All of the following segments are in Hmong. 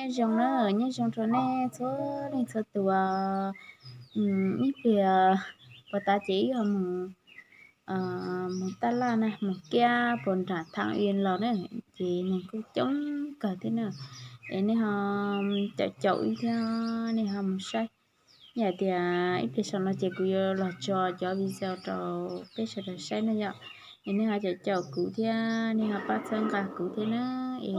Nyob zoo na, nyob zoo rau nej txhua leej txhua tus. Ib pliag puas tas ces wb ho mus, mus taj laj na, mus kiab puas nram thaj ib los na, ces neeg kuj coob kawg thiab na. Es nej ho caum caum wb thiab, nej ho mus saib. Yog tias ib pliag saum no ces kuv yuav los tso cov video rau peb sawv daws saib na yom. Es nej ho caum caum kuv thiab, nej ho pab txhawb nqa kuv thiab na. Es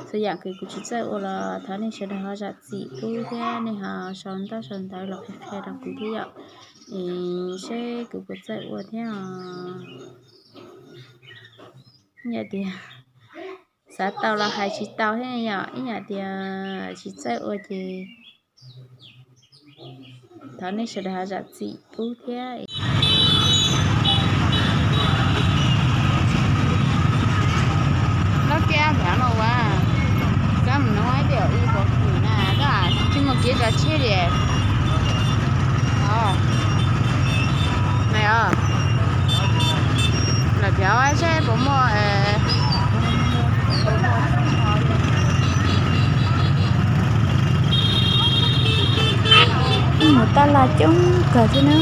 txhua yam kuv tsis txawj ua los thov nej sawv daws ho zam txim pub thiab, nej ho sau ntaub sau ntawv los qhia qhia rau kuv thiab yom. Es seb kuv puas txawj ua thiab os. Yog tias xav tau los hais tsis tau thiab yom, ib yam tias tsis txawj ua ces thov nej sawv daws ho zam txim pub thiab. Lub kiab nrad no ua, kab mus nov ib diam ib puas kwm na, tab tsis muaj kev zam tsheb li. Os, lawm phiav seb puas muaj. Mus taj laj coob kawg thiab na.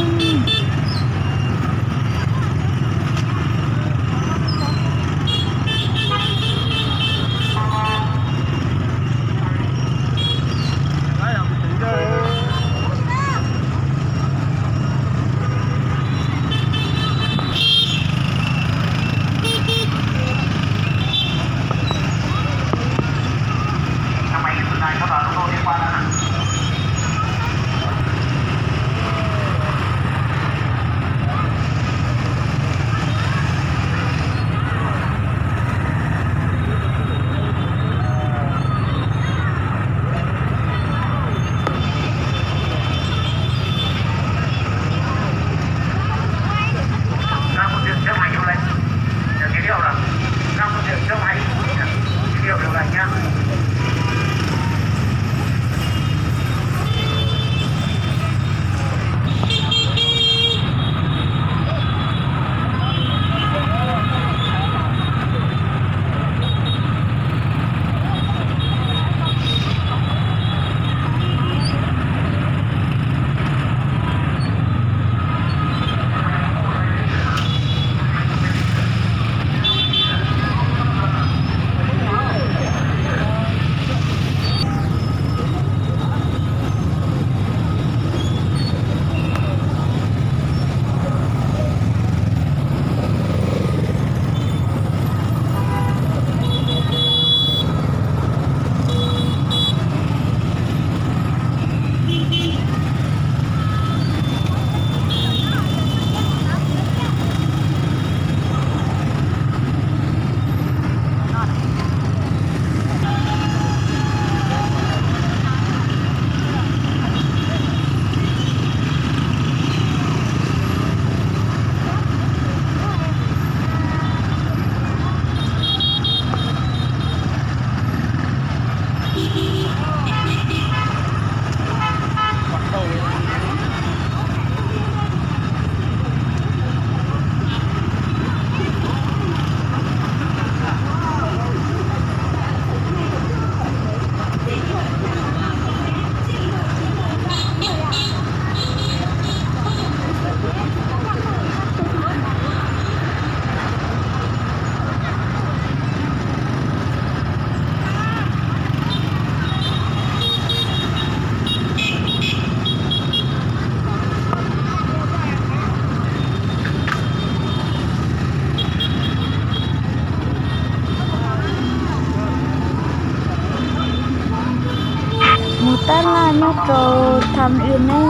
Mus tab laj nyob rau Tham Uyên ne,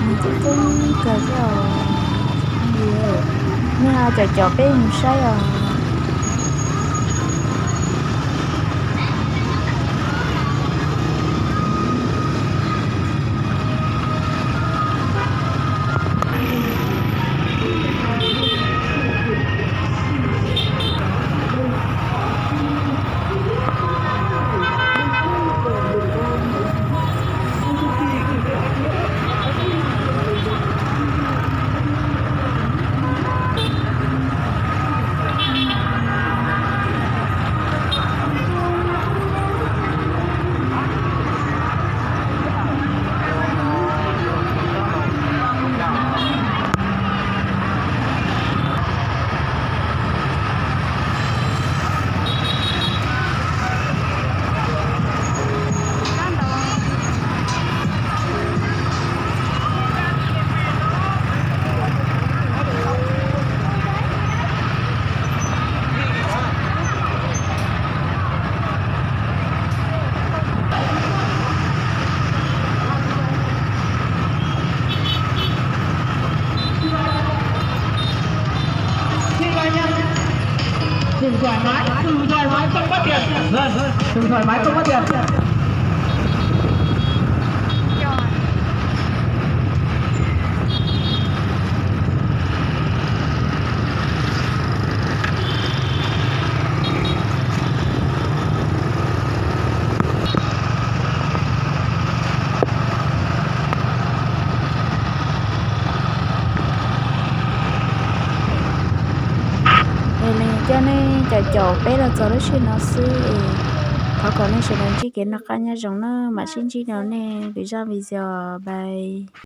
nws coob coob kawg thiab os. Nej ho caum caum peb mus saib os. Tus thoại mái không có tiền. Es nws coj nej caum caum peb los txog lub sij no xwb es thov kom nej sawv daws ntsib kev noj qab nyob zoo na, mam sib ntsib rau nej lwm zaj video, bye.